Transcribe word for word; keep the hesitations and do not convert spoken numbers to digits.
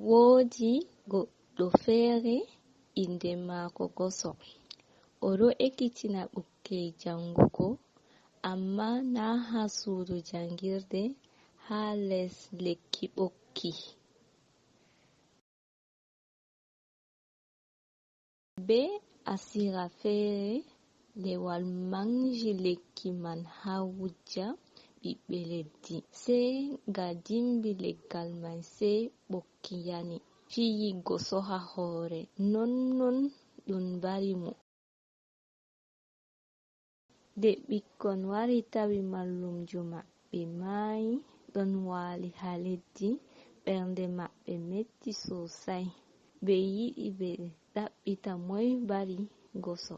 Woodi goɗɗo feere, innde maako Goso. O ɗo ekkitina ɓukkey janngugo, ammaa naa haa suudu janngirde, haa les lekki ɓokki. Bee asiira feere, lewal maŋgji lekki man haa wujja ɓiɓɓe leddi. Sey nga dimbi leggal man, sey ɓokki yani, fiyi Goso haa hoore. Nonnon ɗum mbari mo. Nde ɓikkon wari tawi mallumjo maɓɓe maayi, ɗon waali haa leddi, ɓernde maɓɓe metti soosay. Ɓe yiɗi ɓe ɗaɓɓita moy mbari Goso.